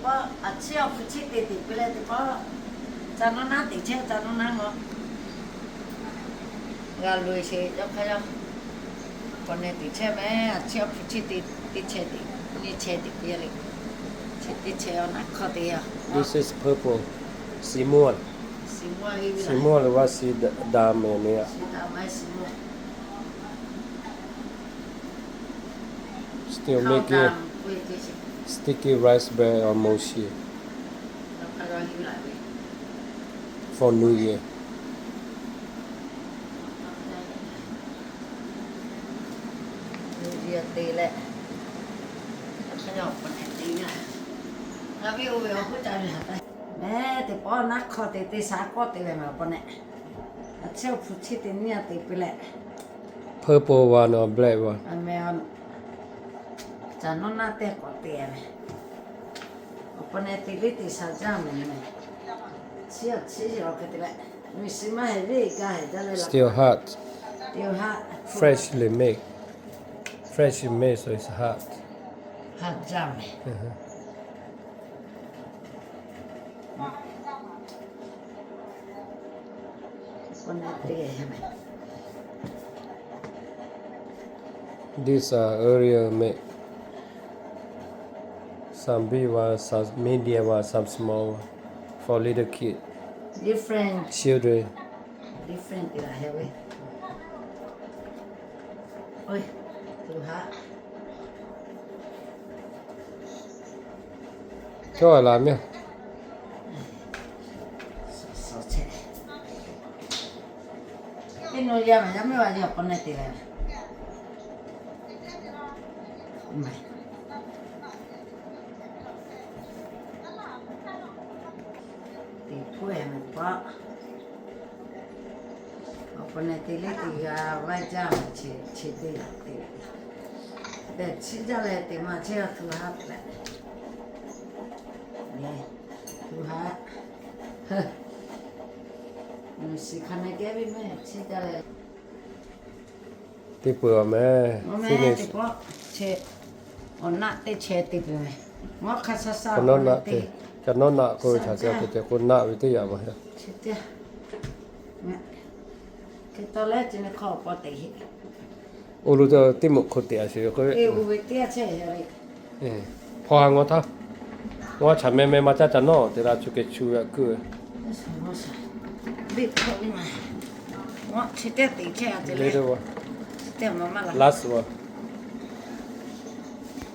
Aꞈ chiˉ awˬ hpu chiˇ te teꞈ piˇ leh teˇ pawˆ, ca nawˉ naˉ teꞈ chehˇ, ca nawˉ naˉ ngaw. G'a loꞈ-e sheˍ yawˇ hk'aˇ yawˇ. K'awꞈ neh teꞈ chehˇ mehˍ, aꞈ chiˉ awˬ hpu chiˇ te, teˇ chehˇ teꞈ, nyiˇ chehˇ teꞈ piˇ leh, chi teˇ chehˇ awˬ naˆ hkawˇ te yaˇ. This is purple. Simon. Simon, Simon le wa si da me ne. Still making sticky rice bread or mochi for New Year. Mehˍ teˇ pawˆ naˆ hkawˇ te teˇ shaˉ kawˆ te ve maˬ paw neh. Aꞈ chiˉ awˬ hpu chiˇ te nyiˇ a te piˇ leh, purple one or black one. Ca nawˉ naˉ teˇ k'awꞈ te ve. Awˬ paw neh te liˇ te sha jaˇ mehˍ. Chiˇ aꞈ chiˉ awˬ hk'e te leh, mehˍ shiˍ maˇ heˍ ve ga heˍ jaˇ leh la. Still hot. Freshly made. Freshly made, so it's hot. Hot jaˇ mehˍ. These are earlier made. Some big one, some medium one, some small one. For little kid. Different. Children. Different. Htawˇ a la mehˍ. Teˇ nu yaˇ maˬ yaˇ mehˆ va yaˇ awˬ paw neh te leh. Teˇ hpu e mehˍ paˆ. Awˬ paw neh te leh teˇ g'aˇ vaˇ jaˇ mehˍ, chi teˇ g'aˇ te. Tehꞈ chiˇ jaˇ leh teˇ maˬ chehˇ a htu haˉ te leh. Htu haˉ. Mehˍ shiˍ hk'a neh kehˉ ve mehˍ chiˇ jaˇ leh. Teˇ peuˬ a mehˍ. Finish. Awˬ naˆ teˇ chehˇ te peuˬ mehˍ. Mawˇ hk'a sha sha. Ca nawˉ naˆ k'oˆ ve htaꞈ ca te te k'o naˆ ve teˇ yaꞈ maˬ. Hk'e taw leh chi neh hk'aw paw teꞈ heˆ. Oˇ lo teˇ moꞈ hk'oˆ teꞈ a sheˍ ve k'o ve. Hpaw ha ngaw htaˇ, ngaw chaꞈ meh meh ma caˇ ca nawˉ te la chu keh chu ve a kuˇ ve. Last one.